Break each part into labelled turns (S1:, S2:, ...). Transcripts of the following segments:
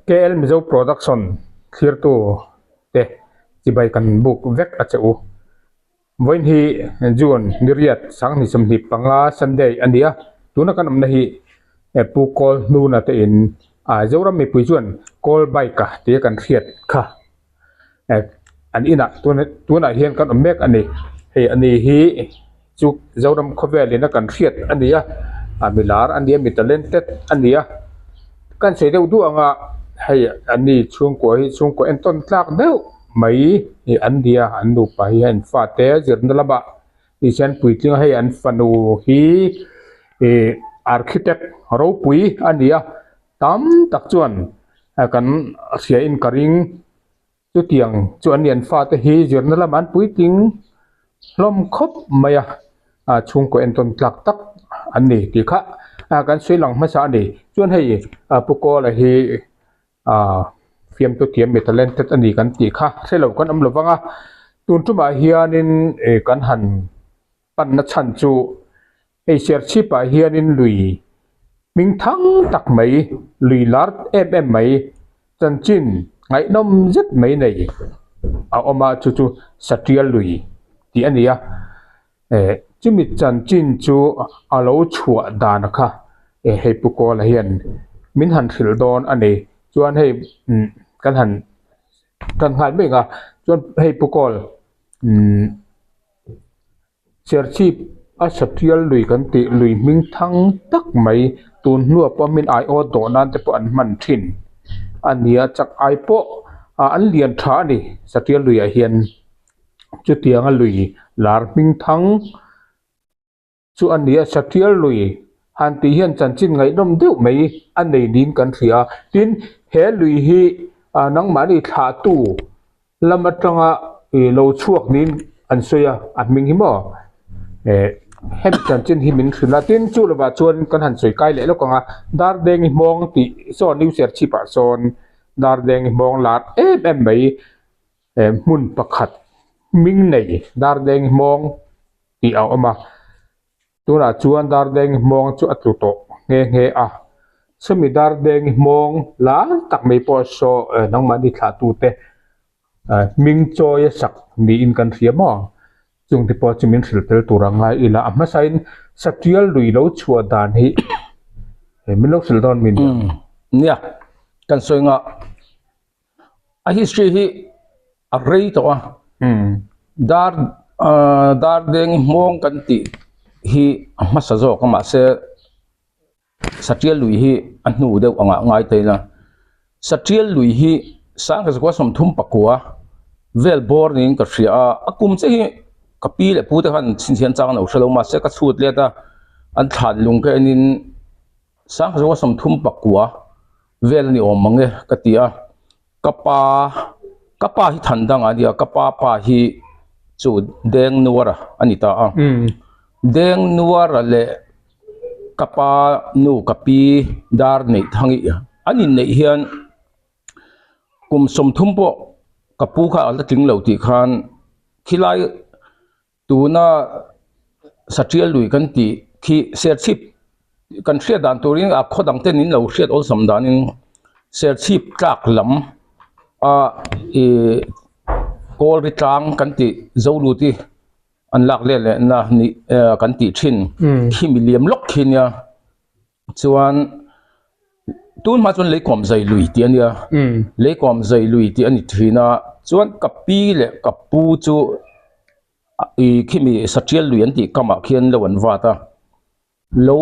S1: KL Mizo Production thlirtu te chibai kan buk vek a che u. Vawiin hi June ni riat sanghnih 25 Sunday a ni a, tuna kan awmna hi Pu Kawl Hnuna te in Zoram mipui chuan Kawl Bike-a tia kan hriat kha an inah tunah hian kan awm mek a ni. Hei a ni hi chu Zoram khawvel ina kan hriat a ni a, a mi lar a ni a, mi talented a ni a. Kan sawi deuh duh anga hei a ni chhungkua hi chhungkua entawn tlak deuh mai hi an ni a, an nupa hi a infate zirna lamah tihian puitling a, hei an fanu hi ih architect ropui a ni a, tam tak chuan kan hriain ka ring. Chutiang chu an ni an fate hi zirna lamah an puitling hlawm khawp mai a, ah chhungkaw entawn tlak tak an ni tih kha ah kan sawi lang hmasa a ni. Chuan hei ah Pu Kawla hi ah fiamtu thiam mi talented a ni kan tih kha hre lo kan awm lo vang a, tun tumah hianin ih kan han panna chhan chu Hei Serchhip ah hianin lui hming thang tak mai, lui lar em em mai, chanchin ngaihnawm zet mai nei a awm a, chu chu Satria lui tih a ni a. Eh chumi chanchin chu a lo chhuah dan kha eh hei Pu Kawla hian min han hrilh dawn a ni. Chuan hei umm kan han tan nghal mek a, chuan hei Pu Kawl umm. Serchhip a Sathial lui kan tih lui hming thang tak mai tun hnuah pawh hmin aiawt dawh nan te pawh an hman thin a ni a chak ai pawh ah an lian tha a ni Sathial luiah hian chutianga lui lar hming thang chu a ni a Sathial lui han tih hian chanchin ngaihnawm deuh mai a nei niin kan hria a tin he lui hi ah nangmahni thlahtu lam atanga ih lo chhuak niin an sawi a a hming hi maw eh hemi chanchin hi min hrilh a tin chu lovah chuan kan han sawi kai leh lawk ang a Dardengi hmawng tih saw new Serchhip ah sawn Dardengi hmawng lar em em mai eh hmun pakhat hming nei Dardengi hmawng tih a awm a. Tunah chuan Dardeng hmawng chu a tlu tawh nghe nghe a, chumi Dardeng hmawng lar tak mai pawh saw nangmahni thlahtute hming chawi a sak niin kan hria maw? Chungte pawh chu min hrilh tel tur a ngai ila, a hmasain Satial lui lo chhuah dan hi min lo hrilh dawn mi nia?
S2: Nia, kan sawi ngah. A history hi a rei tawh a dar dar deng hmawng kan tih hi a hmasa zawk a mahse Satial lui hi a hnu deuh angah ngai ta ila Satial lui hi sangha zakua 34 vel bawr niin ka hria a a kum che hi ka pi leh pu te khan chhinchhian chang an lo hre lo mahse ka chhut let a an thlan lung ka enin sangha zakua 39 vel a ni awm mang e ka ti a ka pa ka pa hi than dang a nia ka pa pa hi chu deng nuara a ni ta a deng nuara leh ka pa nu ka pi dar neih thang i an inneih hian kum 30 pawh ka pu kha a la tling lo tih khan khilai Tuna Satria lui kan tih khi Serchhip kan hriat dan turin a khaw dang ten in lo hriat awlsam danin Serchhip tlak lam a ih Kawlri tlang kan tih Zoluti an lak let leh na ni kan tih thin khi miliam lawk khi nia. Chuan tun hma chuan leikawm zai lui tih a nia leikawm zai lui tih a ni thin a chuan ka pi leh ka pu chu ih khimi satial lui an tih kamah khian lo an vat a lo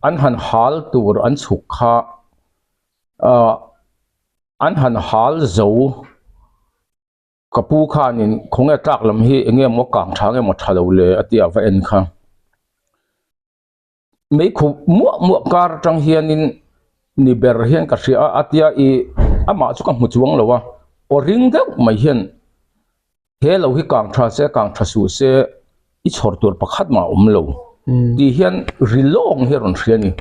S2: an han hal tur an chhuk kha ah an han hal zo. Ka pu khanin khawnge tlak lam hi eng nge maw kang tha nge maw tha lo le a tih a va en kha. Mei khup muah muah kar atang hianin ni ber hian ka hria a a tia ih amah chu ka hmu chuang lo a aw ring deuh mai hian he lo hi kang tha se kang tha suh se i chhawr tur pakhat mah a awm lo tih hian ri lawng hi a rawn hria a ni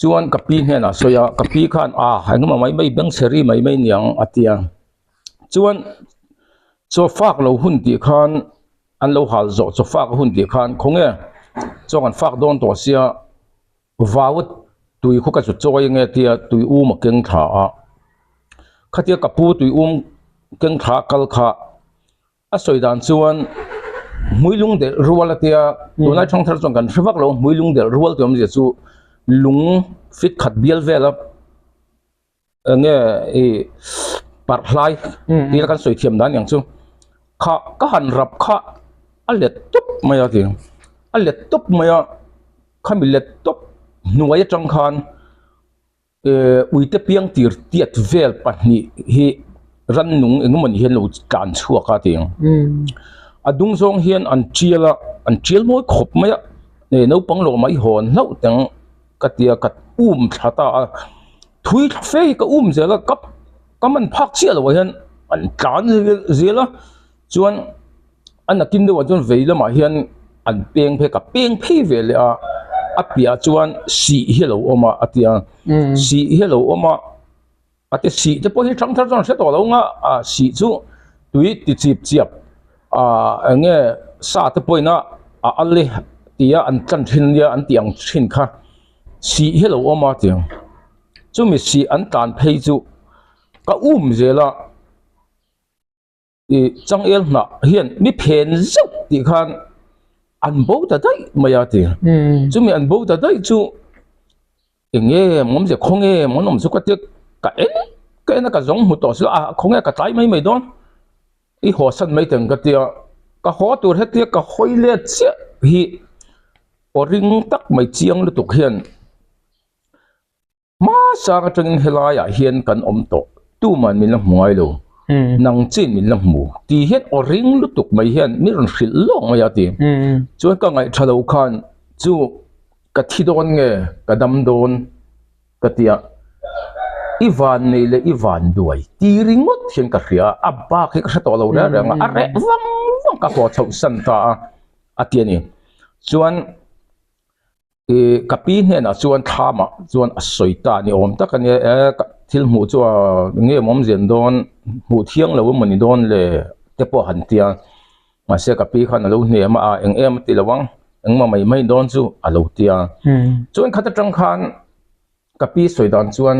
S2: chuan ka pi hnenah a sawi a ka pi khan a engemaw mai mai beng chhe ri mai mai niang a tia chuan chaw fak lo hun tih khan. An lo hal zawh chaw fak a hun tih khan khawnge chaw kan fak dawn tawh sia vau tui khu ka chu chawi nge tia tui um a keng thla a. Khatia ka pu tui um keng thla kal kha a sawi dan chuan hmuilung delh rual a tia tunlai thang thar chuan kan hre vak lo hmuilung delh rual tih awmzia chu lung fit khat bial vela eng nge ih parh hlai tih kan sawi thiam dan ang chu kha ka han rap kha a let tawp mai a ti a let tawp mai a khami let tawp hnuai atang khan. Ehh uite piang tir tiat vel pahnih hi rannung eng emawni hian lo tlan chhuak a tih ang a dung zawng hian an tial a an tial mawi khawp mai a eh naupang lawm ah i hawn hlauh teng ka tia ka um thla ta a thui thla fe hi ka um zel a ka ka man phak chiah loh ah hian an tlan zel a chuan. A nakin deuhah chuan vei lamah hian an peng phei ka peng phei ve leh a a piahah chuan sih hi a lo awm a a ti a sih hi a lo awm a a ti sih te pawh hi hrang thar chuan a hre tawh lo ang a ah sih chu tui ti chip chiap ah eng nge sa te pawhin a a al e tia an tlan thin nia an tih ang thin kha sih hi a lo awm a a ti ang chumi sih an tlan phei chu ka um zel a. Ih changel hnah hian mi phen zeuh tih khan an bo ta daih mai a ti. Chumi an bo ta daih chu eng nge awmzia khaw nge an awm chu ka tia ka en ka en a ka zawng hmu tawh silo a khaw nge ka tlai mai mai dawn i haw san mai teng ka tia ka haw tur hetia ka hawi let chiah hi aw ring tak mai chiang lutuk hian. Hmasang atangin helaiah hian kan awm tawh, tuman min la hmu ngai lo, nang chin min la hmu tih hian aw ring lutuk mai hian min rawn hrilh lawk mai a ti. Chuan ka ngaihtha lo khan chu ka thi dawn nge ka dam dawn ka ti a, i van nei leh i van duai ti ringawt hian ka hria a, a bak hi ka hre tawh lo reng reng a, a reh vang vang ka haw chhoh san ta a, a ti a ni. Chuan. Ih ka pi hnenah chuan thlamah chuan a sawi ta ni awm tak a nia e thil hmuh chu a nge awm zen dawn hmuh thiang lo emaw ni dawn le te pawh a han ti a mahse ka pi khan a lo hnem a eng em a ti lo ang engmah mai mai dawn chu a lo ti a chuan khat atang khan ka pi sawi dan chuan.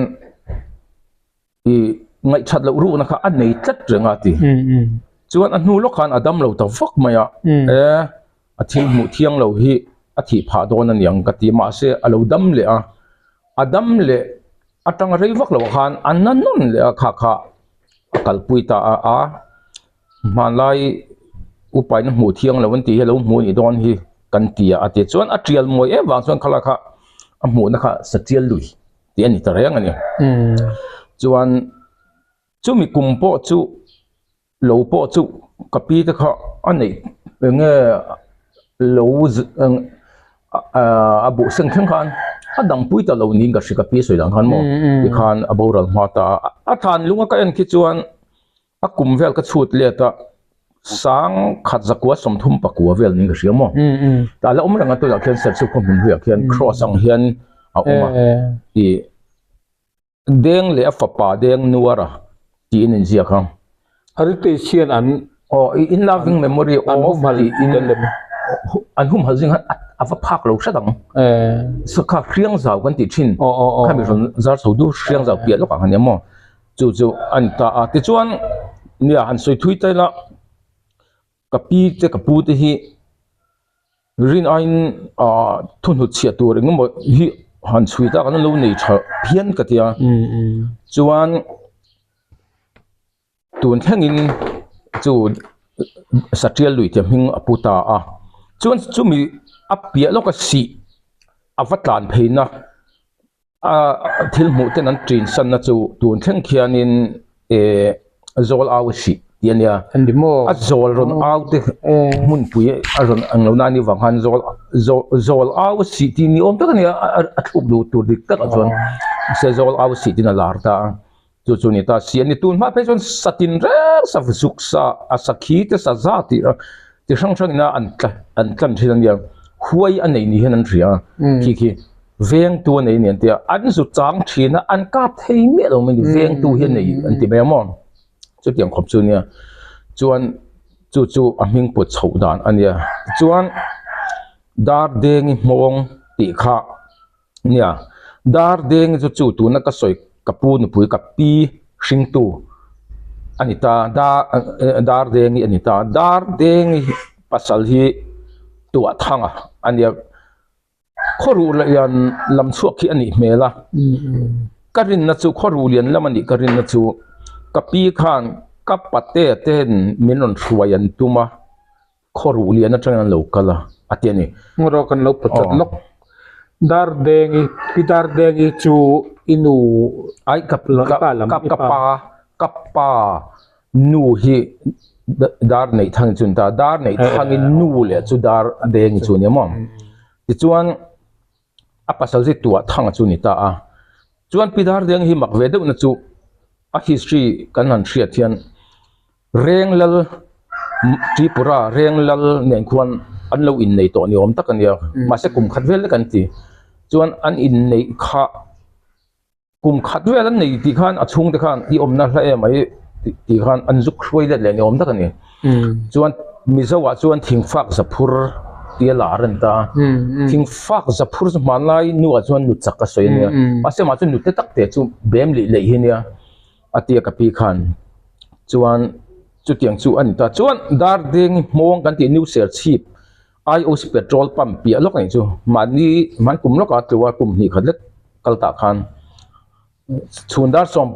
S2: Ih ngaihthat loh ruhna kha a nei tlat reng a ti. Chuan a hnu lawk khan a dam lo ta vak mai a, e a thil hmuh thiang lo hi a thih phah dawn a niang ka ti mahse a lo dam leh a, a dam leh atanga rei vak loh khan a na nawn leh a kha kha a kalpui ta a a hmanlai upaina hmuh thiang lo an tih hi a lo hmuh anih dawn hi kan ti a a ti. Chuan a tial mawi em vang chuan khalai kha a hmuhna kha satial lui. tih a ni ta reng a ni. Chuan chumi kum pawh chu lo pawh chu ka pi te kha a neih eng nge lo a buh seng thleng khan a dang pui ta lo niin ka hria ka pi sawi dan khan maw tikhan a boral hma ta a. A than lunga ka en khi chuan A kum vel ka chhut let a, sang khat zakua 30 pakua vel niin ka hria maw. Tah la awm reng a tunah khian Serchhip khaw hmun hluiah khian cross ang hian a awm a. Ih Deng leh a fapa Deng Nuara tiin inziak a.
S1: Heritage hian an
S2: Aw in loving memory of tiin an humhalh zing khan a va phak lo hret ang. Kha hriangzau kan tih thin khami rawn zar chho du hriangzau piah lawkah khan nia maw. Chu chu a ni ta a, tichuan nia han sawi thui ta ila ka pi te ka pu te hi rin aiin ah thu hnut chhiah tur eng emaw hi han chhui tak an lo nei tha phian ka ti a, chuan tun thlengin chu Satria lui te hming a pu ta a, chuan chumi a piah lawka sih a va tlan pheina. A thil hmuh ten an ṭin sanna chu tun thleng khianin eh zawl au a hrih tih a nia. A zawl rawn au te hmunpui a rawn ang lo na a nih vang khan zawl zawl au a hrih tih ni awm tak a nia a thluk duh tur dik takah chuan se zawl au a hrih tiin a lar ta a. Chu chu ni ta si a ni. Tun hma phei chuan sa tin reng sa zuk sa a sakhi te sa za tih a ti hrang hrang ina an tla an tlan thin a nia. Huai a nei ni hian an hria a khi khi vengtu a nei a ni an ti a. An zu chang thin a an kap thei miah lo mai ni vengtu hi a nei an ti mai a maw. Chutiang khawp chu a nia. Chuan chu chu a hming put chhoh dan a nia. Tichuan Dardengi hmawng tih kha. Nia, dar deng chu chu tuna ka sawi ka pu nupui ka pi Hringtu a ni ta, Dardengi a ni ta. Dardengi pasal hi Tuahthanga a nia. Khawruh lian lam chhuak hi a nih hmel a, ka rinna chu khawruh lian lam a nih ka rinna chu ka pi khan ka pate ten min rawn hruai an tum a, khawruh lian atangin an lo kal a a ti a ni.
S1: Ngaw kan lo pawt chat lawk. Dardengi, pi Dardengi chu i nu
S2: ai ka ka pa ka pa Nu hi dar neih thangin chu a ni ta, dar neih thangin nu leh chu dar deng chu a ni maw? Tichuan a pasal hi tuah thanga chu a ni ta a, chuan pi dar deng hi mak ve deuhna chu a history kan han hriat hian Renglal Tripura Renglal nen khuan an lo innei tawh ni awm tak a nia, mahse kum khat vel lek an ti, chuan an inneih kha. Kum khat vel an nei tih khan a chhungte khan i awmna hla em mai tih khan an zuk hruai let leh ni awm tak a ni. Chuan Mizo ah chuan thingfak zaphur tia lar a ni ta a. Thingfak zaphur chu hmanlai nu ah chuan nu chak a sawi a nia. Mahse mah chu nute tak te chu bem lih leih hi nia a tia ka pi khan. Chuan chutiang chu a ni ta. Chuan Dardengi hmawng kan tih New Serchhip IOC petrol pump piah lawk a nih chu mahni hman kum lawkah a tlu a kum hnih khat lek kal tah khan chhun dar sawm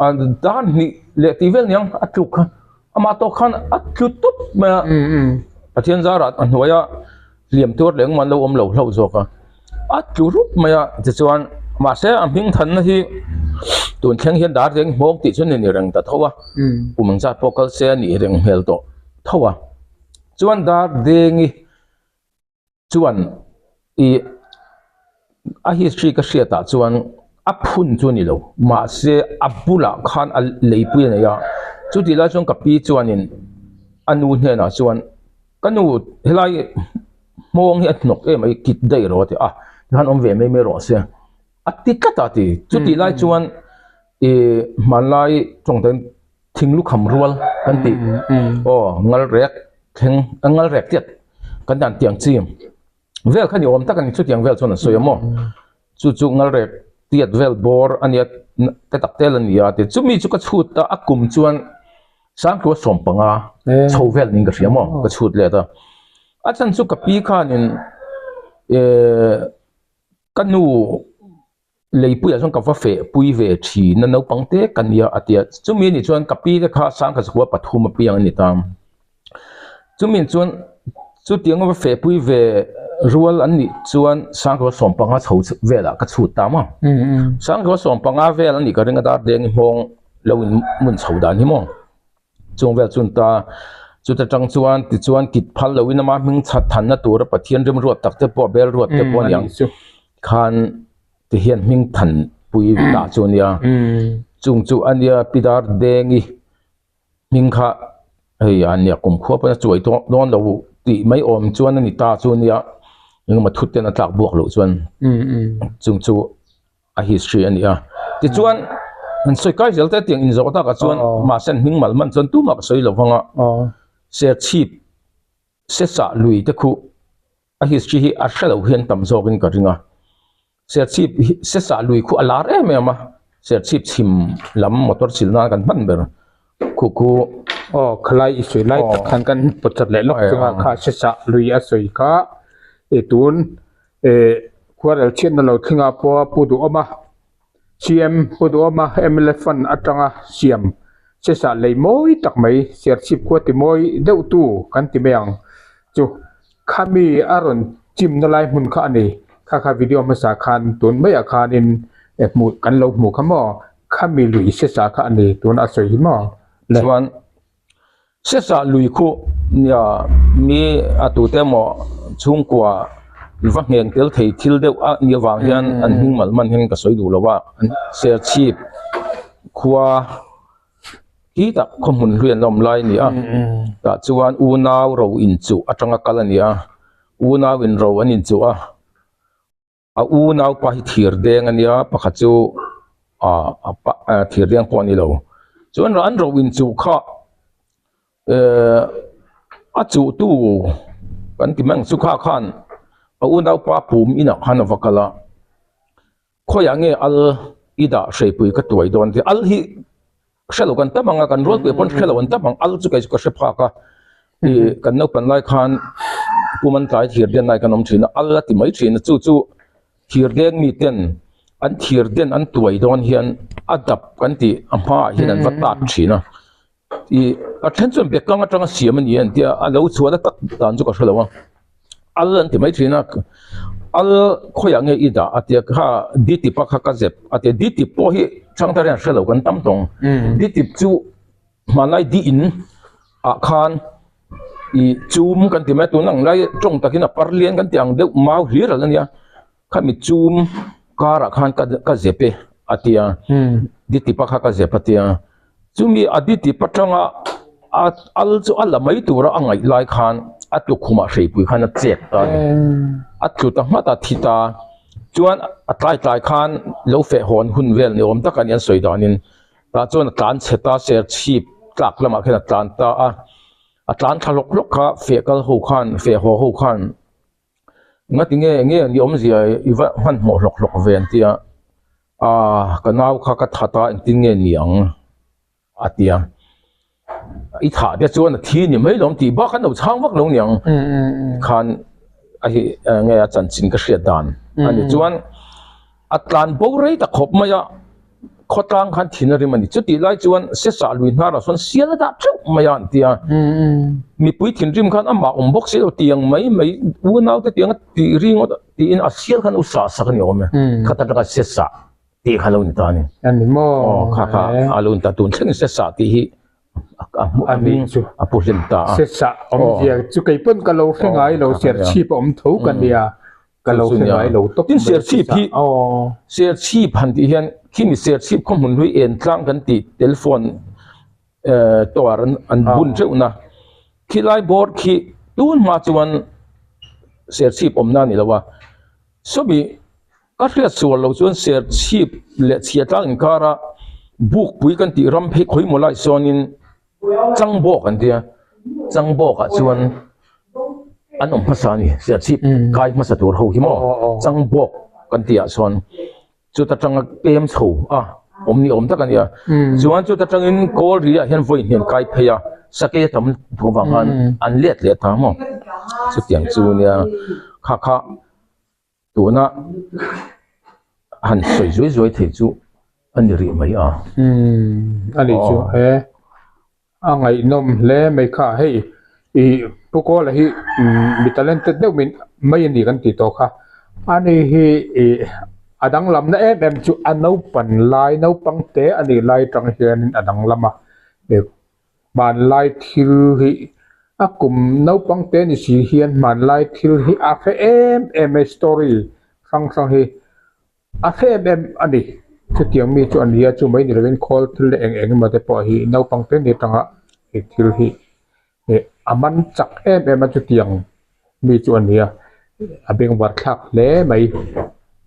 S2: ah dar hnih leh tih vel niang a tluk kha amah tawk khan a tlu tawp mai a Pathian zarah a hnuaia hliam tuar leh engmah an lo awm lo hlauh zawk a a tlu rup mai a tichuan mahse a hming thanna hi tun thleng hian dar reng hmawng tih chu a ni reng ta tho a kum engzat pawh kal se a nih reng hmel tawh tho a. Chuan Dardengi chuan ih a history ka hriatah chuan a phun chu a ni lo mahse a bulah khan a leipui a nei a chutih lai chuan ka pi chuanin a nu hnenah chuan ka nu helai hmawng hi a hnawk em mai kit daih rawh a ti a tikhan awm ve mai mai rawh se a ti tlat a ti chutih lai chuan ih hmanlai tawngtain. Thing lukham rual kan tih aw ngal rek thleng a ngal rek tiat kan dan tiang chi vel kha ni awm tak a ni chutiang vel chuan an sawi a maw chu chu ngal rek tiat vel bawr a nia te tak tel a ni a ti chumi chu ka chhut a a kum chuan sangkua sawm panga chho vel niin ka hria maw ka chhut let a a chhan chu ka pi khanin ehh ka nu. Leipuiah chuan ka va feh pui ve thin a naupang te ka nia a tia chumi anih chuan ka pi te kha sangkhat zakua pathum a piang a ni ta chumi chuan chutiang a va feh pui ve rual an nih chuan sangkhat sawm panga chho velah ka chhut ta maw sangkhat sawm panga vel a nih ka ring a dar deng hmawng lo in mun chho dan hi maw. Chung vel chun ta chuta tang chuan tichuan kit phal loin ama hming chhat thanna tura Pathian rimruat tak te pawh bel ruat te pawh a niang khan ti hian hming than pui ta chu a nia chung chu a nia pi dar dengi hming kha hei a nia kum khua pawn a chuai tawh dawn lo tih mai awm chuan a ni ta chu a nia engemaw thut ten a tlak buak loh chuan chung chu. a history a ni a tichuan an sawi kai zel te tiang inzawh takah chuan mahse an hming mal man chuan tumah ka sawi lo vang a serchhip sesah lui te khu a history hi a hre lo hian tam zawkin ka ring a serchhip hi sesah lui khu a lar em em a serchhip chhim lam motor chil nan kan hman ber khu khu
S1: aw khalai i sawi lai tak khan kan pawt chat leh lawk chunga kha sesah lui a sawi kha i tun Eh khuarel chhiatna lo thlengah pawh Pu Duhawma CM Pu Duhawma mla fund atanga siam chesah lei mawi tak mai Serchhip khua ti mawi deuh tu kan ti mai ang chu khami a rawn chimna lai hmun kha a ni kha kha video hmasa khan tun maiah khanin hmuh kan lo hmuh kha maw khami lui sesah kha a ni tuna a sawi hi maw le.
S2: Chuan Sesah lui khu nia mi a tute emaw chhungkua va ngheng tel thei thil deuh a nih avang hian an hming mal man hian ka sawi duh lo a, Serchhip khua hi tak khaw hmun hlui an la awm lai a ni a, tah chuan unau ro inchuh atanga kal a ni a, unau in ro an inchuh a. A unaupa hi thir deng a nia pakhat chu ah a thir deng pawh a ni lo chuan an ro inchuh kha ehh a chuhtu kan ti mai ang chu kha khan a unaupa pum inah khan a va kal a khawiah nge al i dah hreipui ka tuai dawn tih al hi. Hre lo kan tam ang a, kan rualpui pawn hre lo an tam ang, al chu kei chu ka hre phak a, ih kan naupan lai khan kum an tlai thir den lai kan awm thin a, al a ti mai thin a, chu chu thir den mi ten an thir den an tuai dawn hian a dap kan tih a hmaah hian an va tat thin a, ih a then chuan bekang atanga siam a ni an tia, a lo chhuah na tak dan chu ka hre lo a. Al an ti mai thin a, al khawiah nge i dah a tia kha ditip a kha ka zep a tia ditip pawh hi thangthar hian hre lo kan tam tawng ditip chu hmanlai di in ah khan ih chum kan ti mai a tun ang lai tawng takin a parlian kan tih ang deuh mau hlir a la nia khami chum karah khan ka ka zep e a tia ditip a kha ka zep a tia. Chumi a ditip atanga a al chu a la mai tura a ngaih lai khan a tukhumah hreipui khan a chek ta a ni. A tlu ta nghat a, thi ta. Chuan a tlai tlai khan lo feh hawn hun vel ni awm tak a ni an sawi danin tah chuan a tlan chhe ta, serchhip tlak lamah khian a tlan ta a. A tlan thla hlawk hlawk kha feh kal ho khan, feh haw ho khan Ngati nge nge ni awmzia i va hmanhmawh hlawk hlawk ve an tia, aah ka nau kha ka that a engtin nge ni ang a tia, i thah te chuan a thi ni mai lawm tih bak an lo chhang vak lo niang khan a hi nge a chanchin ka hriat dan a ni chuan a tlan bo rei ta khawp mai a. Khawtlang khan thin a rim a ni. Chutih lai chuan Sesah lui hnarah sawn sial a dah theuh mai a an ti a. Mipui thinrim khan amah awm bawk si lo tiang mai mai unau te tiang a tih ri ngawt tiin a sial khan u sah sak a ni awm e. Khat atanga Sesah tih kha lo ni ta a ni.
S1: A ni maw?
S2: Aw kha kha a lo ni ta. Tun thlengin Sesah tih hi a hming a pu hlim ta a.
S1: Sesah awmzia chu kei pawn ka lo hre ngai lo, serchhip a awm tho ka nia. Ka lo hre ngai lo tawp
S2: mai. Tin Serchhip hi Serchhip han tih hian khimi Serchhip khaw hmun hlui en tlang kan tih telephone tower an bun teuh na khilai board khi tun hma chuan Serchhip awmna a ni lo a sawmi ka hriat sual lo chuan Serchhip leh Chhiatlang inkara Bukpui kan tih ram phei khawi maw lai sawnin Changbawk an tia, Changbawkah chuan an awm hmasa a ni, Serchhip kai hmasa tur ho hi maw Changbawk kan tihah chuan chuta tanga pem chho a awm ni awm tak a nia, chuan chuta tangin Kawlri ah hian vawi hnen kai phei a, sakei a tam thu avang khan an let leh ta maw chutiang chu nia kha kha. Tuna han sawi zuai zuai thei chu a ni rih mai a.
S1: Umm a ni chu he a ngaihnawm hle mai kha hei ih Pu Kawla hi mi talented deuh min mai a ni kan tih tawh kha ani hi ih a danglamna em em chu a naupan lai naupang te a nih lai atang hianin a danglam a Hmanlai thil hi a kum naupang te ni si hian hmanlai thil hi a hre em em mai story hrang hrang hi a hre em em a ni. Chutiang mi chu a ni a, chu mai ni lovin khawl thil leh eng eng emaw te pawh hi naupang te ni atanga he thil hi a man chak em em a chutiang mi chu a ni a, a bengvar thlak hle mai.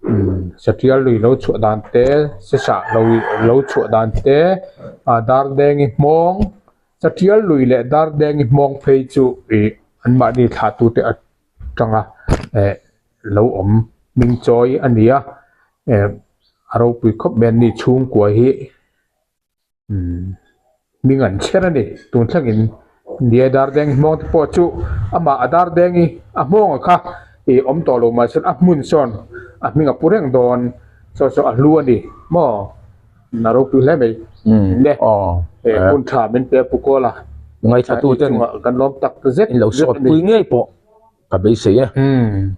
S1: Umm Satial lui lo chhuah dan te sesah lo lo chhuah dan te ah Dardengi hmawng Satial lui leh Dardengi hmawng phei chu ih anmahni thlah tute atanga eh lo awm hming chawi a ni a eh a ropui khawp mai an ni chhungkua hi. Umm hming an chher a ni tun thlengin nia Dardengi hmawng te pawh chu amah a Dardengi a hmawng a kha ih awm tawh lo mahse a hmun sawn a hming a pu reng dawn saw saw a hlu a ni maw a ropui hle mai le he hun tha min pe pu kawl a
S2: ngaithla tu ten
S1: kan lawm tak zet
S2: in lo sawt pui ngei pawh ka beisei e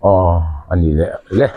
S2: aw a ni leh le.